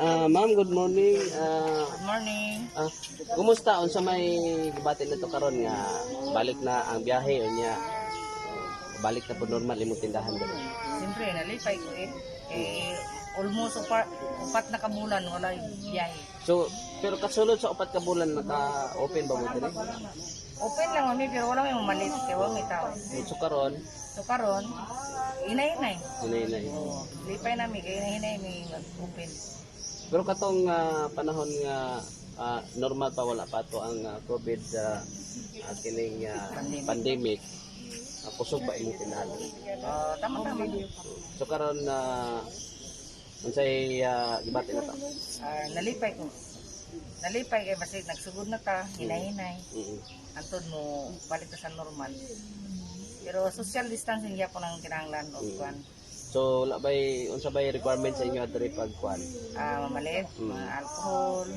Ma'am, good morning. Good morning. Kumusta unsa may gibati nito karon nga balik na ang biyahe unya balik na po normal imong tindahan diri? Siyempre, nalipay ko eh. Eh, almost 4 na kabulan, wala yung biyahe. So, pero kasulod sa 4 ka bulan naka-open ba mo diri? Open lang mami, pero wala may mamalit. Kaya wala may tao. So karon, So karon, hinay-hinay. Hinay-hinay. Oo, lipay nami, kaya hinay-hinay may mag-open. Pero katong panahon nga normal pa, wala pa to ang COVID kining pandemic, kusog ba imong tindahan diri? Tama-tama. So karon unsay gibati na to? Nalipay ko. Nalipay kay basta nagsugod na ta, hinay-hinay. Antod mo, balik ta sa normal. Pero social distancing gyapon ang kinahanglan og kuan. So wala bay unsa bay requirement sa inyo diri pag kuan? Mamalit, mga alcohol,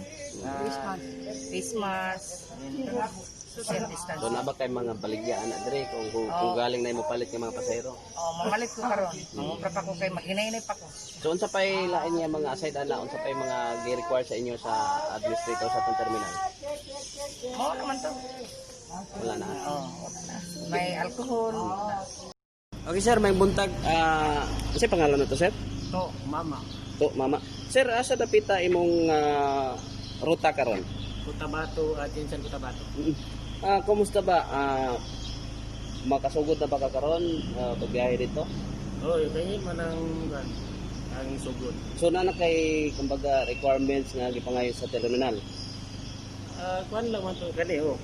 face mask, social So distancing. na ba kay mga baligyaan na diri kung galing na imo palit ng mga pasahero? Oh, mamalit ko karon. Mangumpra pa ko kay maghinay-hinay pa ko. So unsa pay lain nga mga aside ana, unsa pay mga gi-require sa inyo sa administrator sa atong terminal? Mao naman to. Wala na. Oh, wala na. May alcohol. Okay sir, may buntag, unsay pangalan na to, sir? To, mama. To, mama. Sir, asa dapita imong ruta karon? Cotabato at Jensen Cotabato. Kumusta ba? Makasugod na ba ka karon pagbiyahe dito? Oh, kaya man ang kan ang sugod. So na na kay kumbaga requirements nga gipangayo sa terminal. Kuan lang man to kani oh.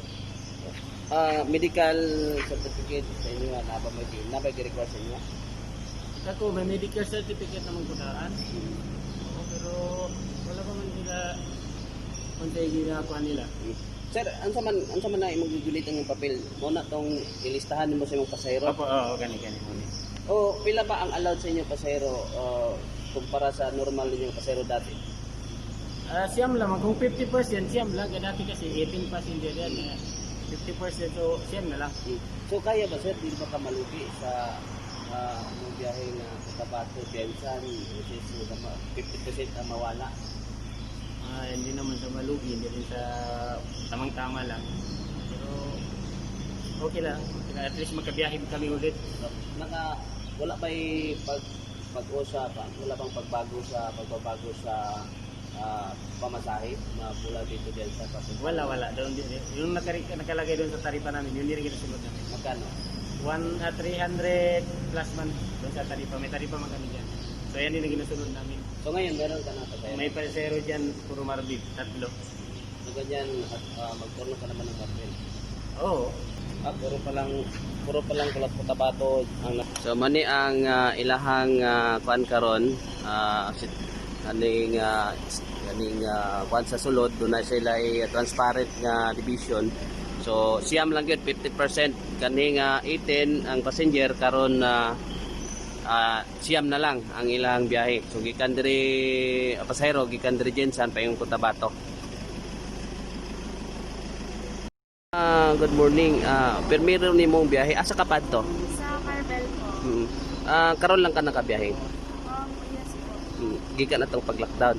Medical certificate sa inyo na ba may na ba gi-require sa inyo? Ako may medical certificate naman ko daan. Oo, pero wala pa man sila unsay ginakuan nila. Sir, unsa man na imong gigulitan ng papel? Mo na tong ilistahan nimo sa imong pasahero. Opo, oo, kani kani mo ni. O pila ba ang allowed sa inyo pasahero kumpara sa normal ninyong pasahero dati? Siyam lang kung 50% siyam lang kay dati kasi 18 passenger yan. Eh, 50% so siyam na lang. So kaya ba sir, di ba ka malugi sa imong biyahe nga Cotabato, Jensan, which is 50% ang mawala? Hindi naman sa malugi, hindi rin sa tamang-tama lang. Pero okay lang. At least magkabiyahe kami ulit. Naka wala ba'y pag-usap, wala bang pagbabago sa pamasahe mula dito din sa papunta? Wala, wala. Doon, yung nakalagay doon sa taripa namin, yun din rin ginasunod namin. Magkano? 300 plus man doon sa taripa. May taripa man kami dyan. So yan din ang ginasunod namin. So ngayon meron ka na pasahero. May pasero dyan, puro marbib, tatlo. So ganyan at magturno ka naman ng papel. Oo. Puro pa lang kulat Cotabato ang. So mani ang ilahang kuan karon, kaning kaning kuan sa sulod dunay sila ay transparent nga division. So siyam lang gyud, 50% kaning 18 ang passenger karon na siyam na lang ang ilang biyahe. So gikan diri pasahero gikan diri Jensan payong Cotabato. Good morning. Permiro nimong biyahe. Asa ka pa to? Sa Marbel po. Karon lang ka nakabiyahe? Yes po. Gikan na tong pag-lockdown.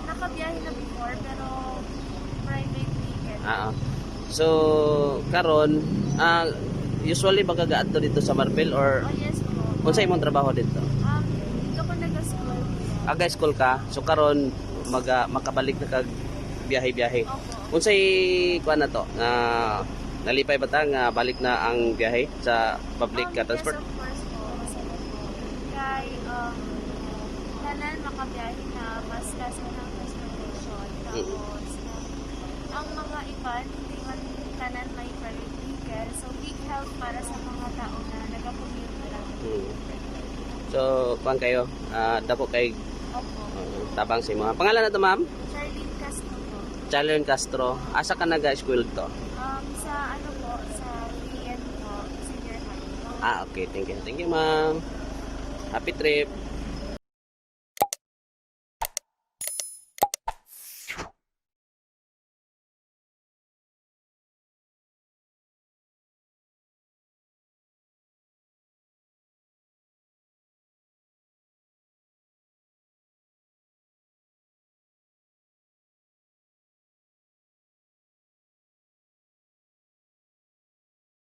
Nakabiyahe na before pero private ticket. So karon, usually ba kagaadto dito sa Marbel or Oh, yes po. unsa imong trabaho dito? Dito ko nag-school. Aga school ka. So karon makabalik na kag biyahe-biyahe. Opo. Unsay kuan na to? Nalipay ba ta nga balik na ang biyahe sa public transport? Yes, of course po. Masaya po. Kay, tanan makabiyahe na mas less na ng transportation. Tapos, ang mga iban, hindi man tanan may private vehicle. So, big help para sa mga tao na nag-commute lang. So, kuan kayo, dako kay Opo. Tabang sa imo. Pangalan na to, ma'am? Charlene Castro po. Charlene Castro. Asa ka naga-school to? Sa ano po, sa PN po, senior high. Ah, okay. Thank you. Thank you, ma'am. Happy trip.